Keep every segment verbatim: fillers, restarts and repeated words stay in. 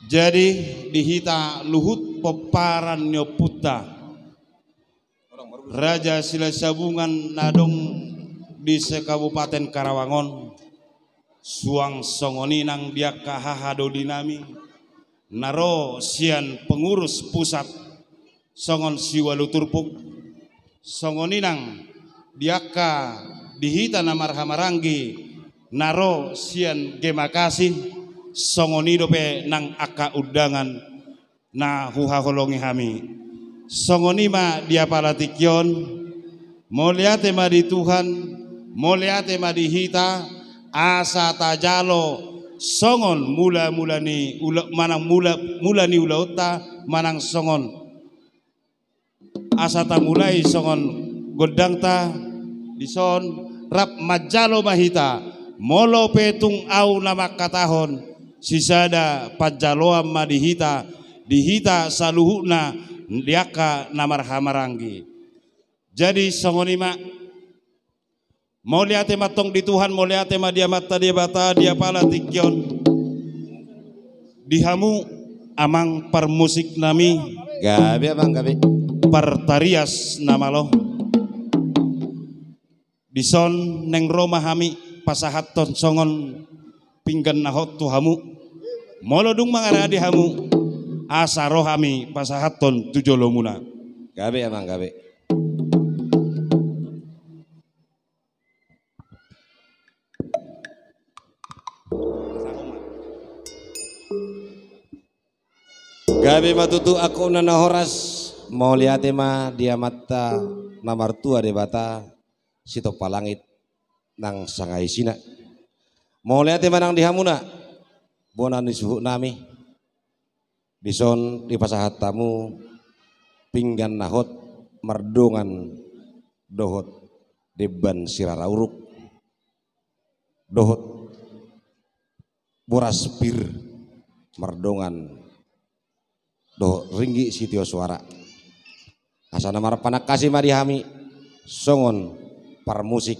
Jadi, di hita luhut pomparan ni ompunta Raja Silahisabungan na adong di se-Kabupaten Karawang on, suang songon i nang di angka haha dolinami na ro sian pengurus pusat songon siualu turpuk, songon i nang di angka di hita na marhahamaranggi na ro sian Gemakasi, songon i dope nang angka undangan na huhaholongi hami. Songon i ma di apala tingki on, mauliate ma di Tuhan, mauliate ma di hita, asa tajalo songon mula-mula ni ula-, manang mula, mula ni ulaonta, manang songon asa tamulai songon gondangta, dison rap manjalo ma hita, molo pe tung ahu na mangkatahon, sisada panjaloan ma di hita, di hita saluhutna, di angka na marhahamaranggi. Jadi songon i ma, mauliate ma tong di Tuhan, mauliate ma di Amanta Debata, di apala tingki on. Di hamu amang parmusiknami. Gabe, amang, gabe. Partarias na malo. Dison naeng ro ma hami pasahathon songon pinggan na hot tu hamu. Molo dung mangarade hamu, asa ro hami pasahathon tu jolomuna. Gabe, amang, gabe. Gabe ma tutu angka na horas, mauliate ma di Amanta na martua Debata, sitompa langit nang sanga isina. Mauliate ma nang di hamuna, bona ni suhutnami. Dison dipasahat hamu pinggan na hot mardongan dohot demban sirara uruk dohot boras pir mardongan dohot ringgit sitio soara. Asa na marpanangkasi ma di hami songon parmusik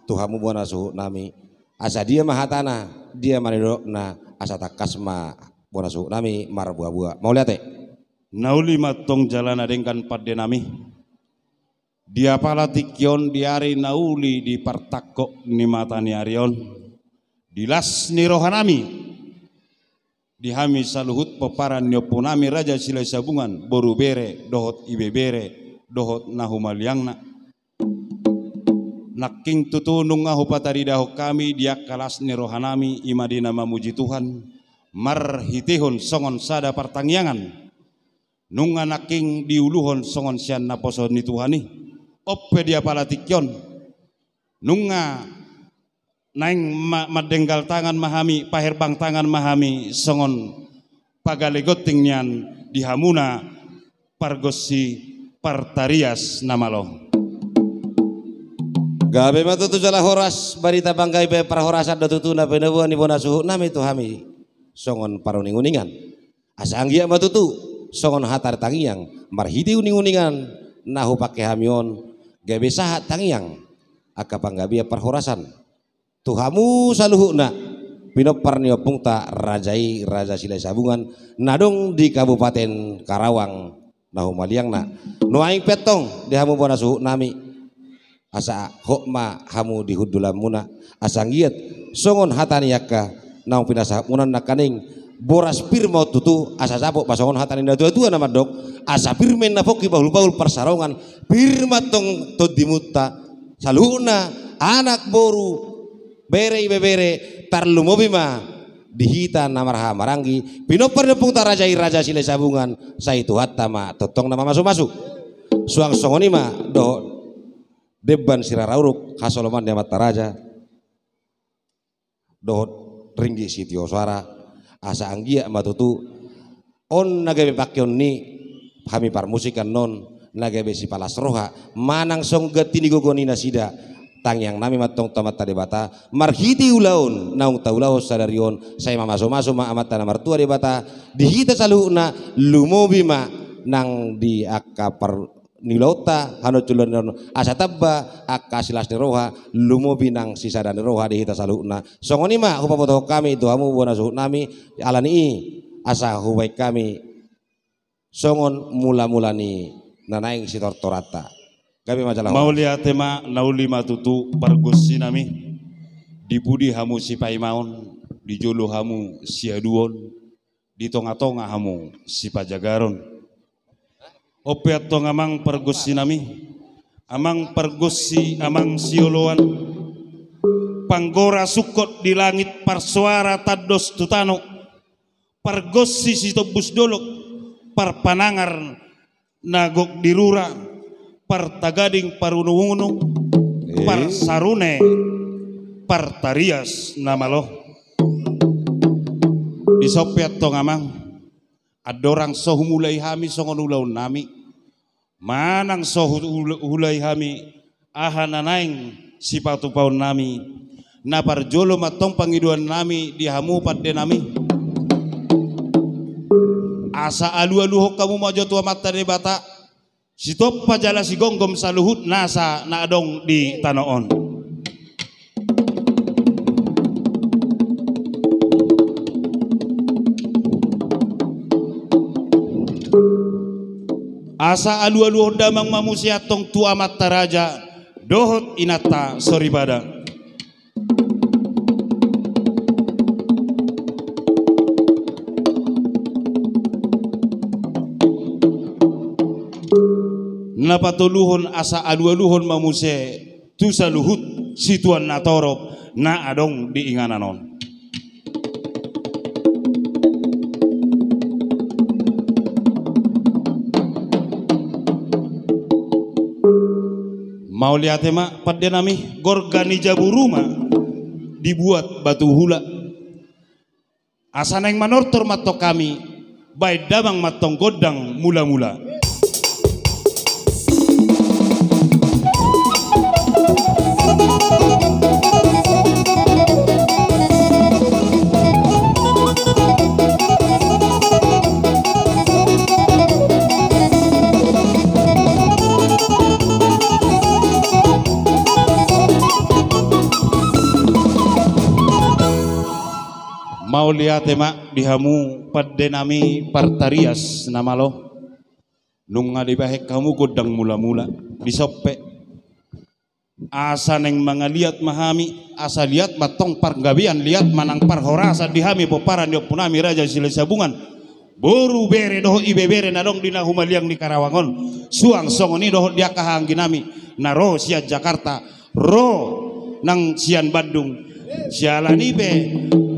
tu hamu bona suhutnami. Asa dia ma hatana, dia ma nidokna, asa tangkas ma bona suhutnami marbuabua. Mauliate. Na uli ma tong jala na denggan pandenami. Di apala tingki on di ari na uli di partangkok ni mata ni ari on, di las ni rohanami, di hami saluhut pomparan ni ompunami Raja Silahisabungan, boru bere, dohot ibebere, dohot na humaliangna. Nangkin tutu nunga hupataridahon hami di angka las ni rohanami, i ma di na mamuji Tuhan, marhitehon songon sada partangiangan. Nunga nangkin diuluhon songon sian naposo ni Tuhan i. On pe di apala tingki on, nunga naeng ma-, mandenggal tangan ma hami, paherbang tangan ma hami, songon pagale gonting nian di hamuna pargonsi partarias na malo. Gabe ma tutu jala horas, barita panggabean parhorasan do tutu na pinoboan ni bona suhutnami tu hami songon paruning-uningan. Asa anggiat ma tutu songon hata ni tangiang, marhite uning-uningan na hupangke hami on, gabe sahat tangiang angka panggabean parhorasan tu hamu saluhutna pinompar ni ompungta raja i, Raja Silahisabungan, na adong di Kabupaten Karawang na humaliangna. Nuaeng pe antong di hamu bona suhutnami, asa hot ma hamu di hundulanmuna, asa anggiat songon hata ni angka naung pinasahatmuna nangkaning, boras pir ma on tutu, asa saput ma songon hata ni natua-tua na mandok, asa pir ma inna pongki bahul-bahul parsarongan, pir ma antong tondimunta saluhutna, anak boru, bere ibebere, tarlumobi ma di hita na marhahamaranggi, pinompar ni ompungta raja i, Raja Silahisabungan, sai Tuhanta ma tongtong na mamasu-masu. Suang songon i ma dohot demban sirara uruk, hasoloman ni amanta raja, dohot ringgit sitio soara, asa anggiat ma tutu on na gabe pangkeon ni hami parmusik annon, na gabe sipalas roha manang songon ganti ni gogo ni nasida. Tangiangnami ma antong tu Amanta Debata, marhite ulaon naung taulahon sadari on, sai mamasu-masu ma Amanta na martua Debata di hita saluhutna, lumobi ma nang di angka par-, nilaonta, hanonculan on, asa tamba angka silas ni roha, lumobi nang sisada ni roha di hita saluhutna. Songon i ma hupabotohon hami tu hamu bona suhutnami, ala ni i asa hubaen hami songon mula-mula ni na naeng sitortoranta. Gabe ma jala horas. Mauliate ma, na uli ma tutu pargonsi nami. Di pudi hamu sipaimaon, di jolo hamu siaduon, di tonga-tonga hamu sipajagaron. On pe antong amang pargonsi nami, amang pargonsi, amang sioloan, panggora sungkot di langit, parsoara tandos tu tano, pargonsi sitombus dolok, parpanangar na gok di rura, partagading parunung-unung, eh, parsarune partarias na malo. Dison pe antong amang, andorang so humulai hami songon ulaon nami, manang so hu-, hu-, hulai hami aha na naeng sipatupaon nami, na parjolo ma antong pangidoan nami di hamu pande nami. Asa alu-aluhon hamu ma jo tu Amanta Debata, sitompa jala sigomgom saluhut nasa na adong di tano on. Asa alu-aluhon damang ma muse antong tu amanta raja dohot inanta soripada. Na patoluhon, asa alu-aluhon ma muse tu saluhut situan na torop na adong di inganan on. Mauliate ma pande nami, gorga ni jabu ruma dibuat batu hula. Asa naeng manortor ma antong hami, baen damang ma antong gondang mula-mula. Mauliate ma di hamu pande nami partarias na malo. Nunga dibahen hamu gondang mula-mula, dison pe. Asa naeng mangaliat ma hami, asa liat ma antong pargabean, liat ma nang parhorasan di hami pomparan ni ompu nami Raja Silahisabungan. Boru, bere dohot ibebere na adong di na humaliang ni Karawang on. Suang songon i dohot di angka hahaanggi nami na ro sian Jakarta, ro nang sian Bandung. Siala ni i pe,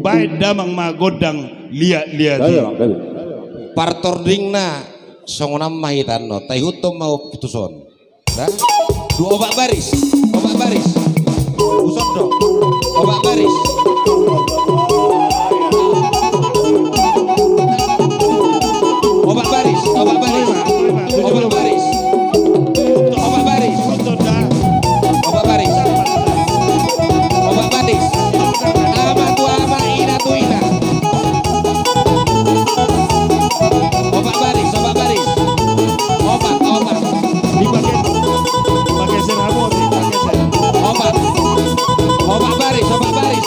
baen damang ma gondang liat-liat i. Ayo, ayo. Partordingna songon i ma hita annon, taihuthon ma tuson. Nah, dua, opat baris, opat baris. Tuson do. Opat baris. Opat baris, opat baris. Opat baris. Opat baris. Opat baris. Opat baris. Ama tu ama, ina tu ina. Opat baris, opat baris. Opat, opat. Dipakai, pakai serabot, pakai ser-. Opat. Opat baris, opat baris.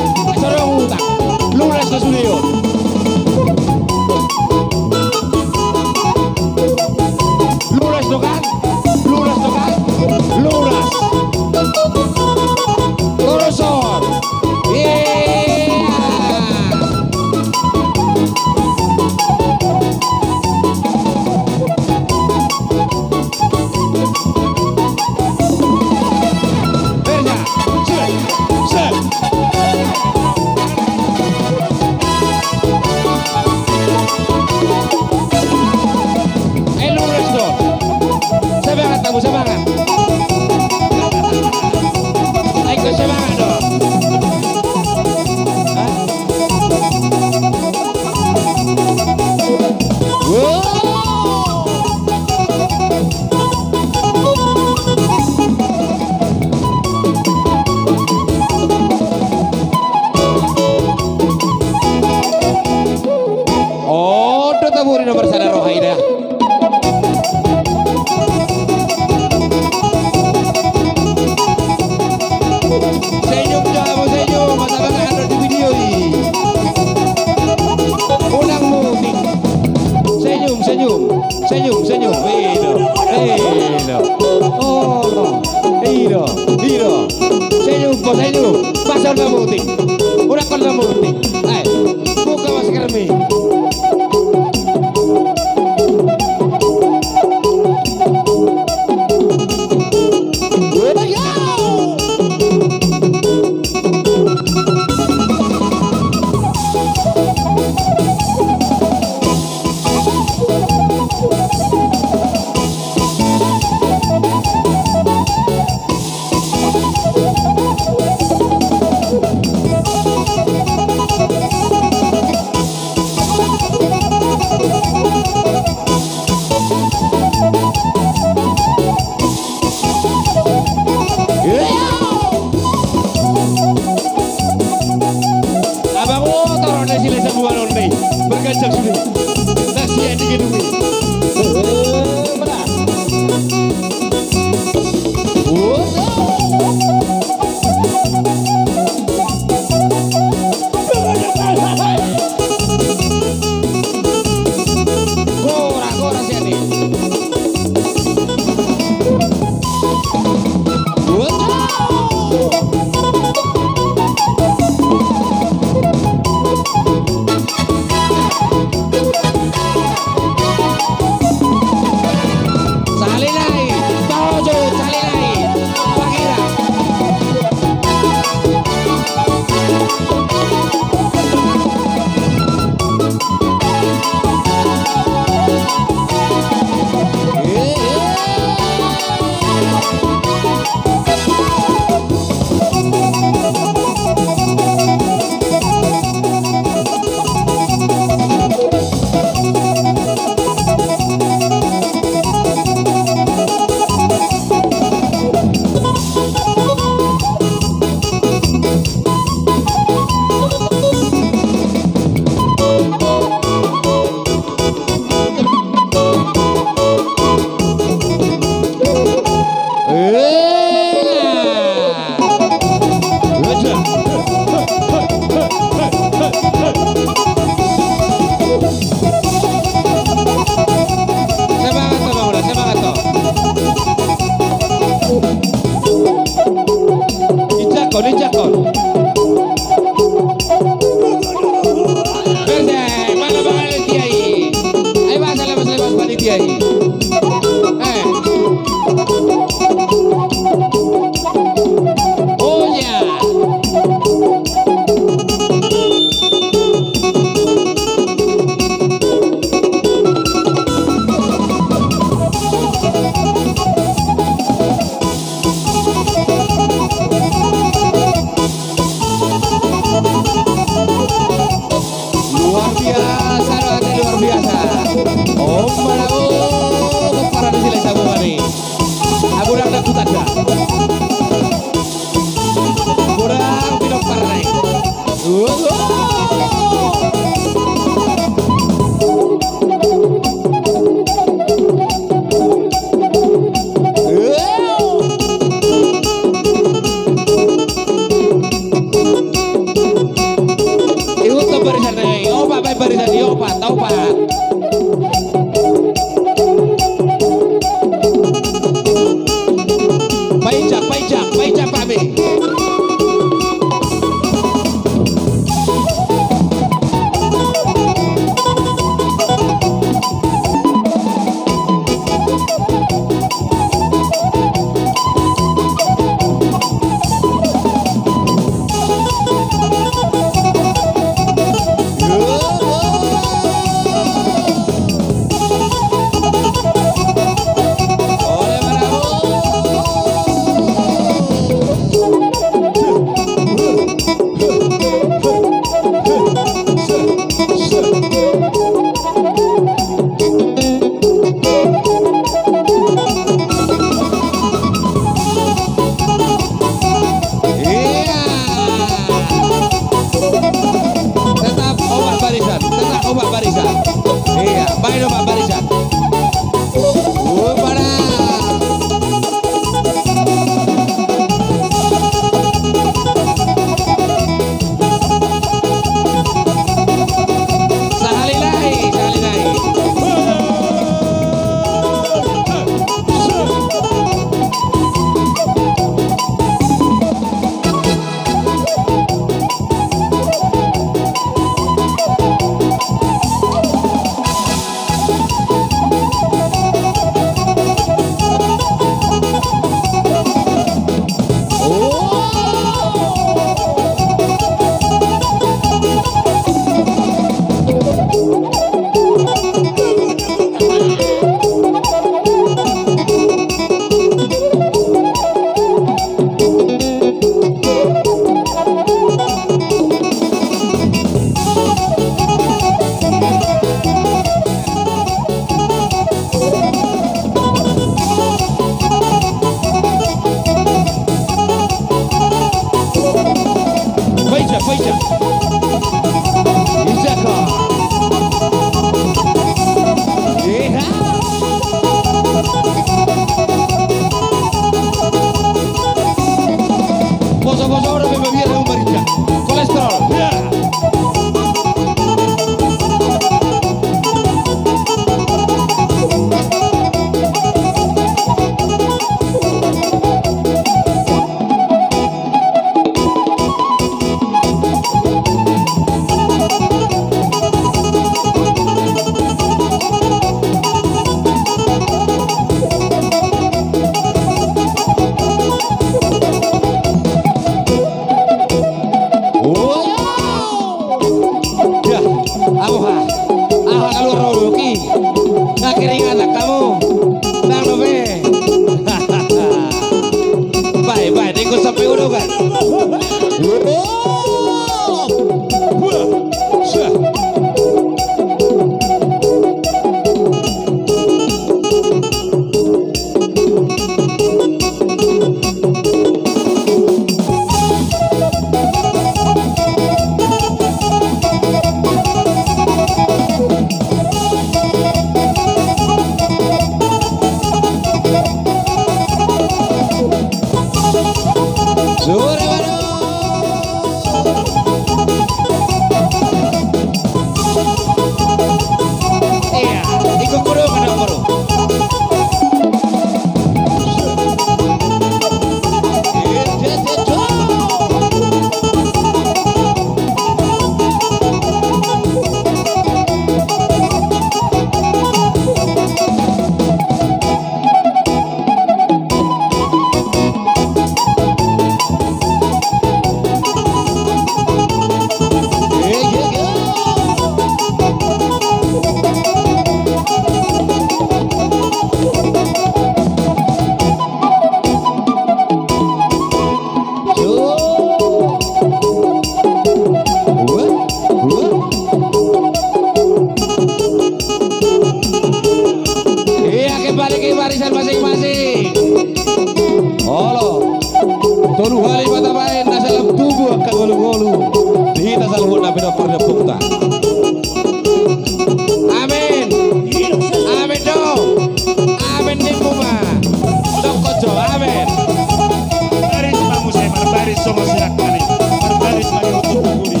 Songon sinak nami. Marbaris ma di ujung buburi.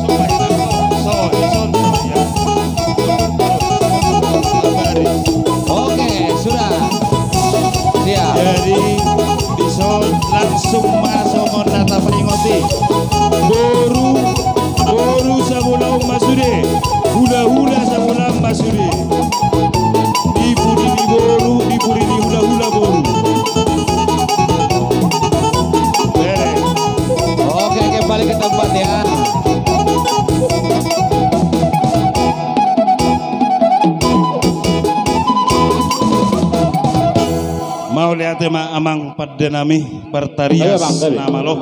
Songon sinak. So, so, so, ya. Mundur terus. Mundur terus. Marbaris. Oke, sudah. Siap. Jadi, dison langsung ma songon na tapaingoti. Boru, boru sabolaon ma sude. Hulahula sabolaon ma sude. Dipuri ni boru, dipuri ni hulahula boru. Bere. Oke, kembali ke tempat ya. Mauliate ma amang pande nami, partarias. Ayo, Bang, tadi. Na malo.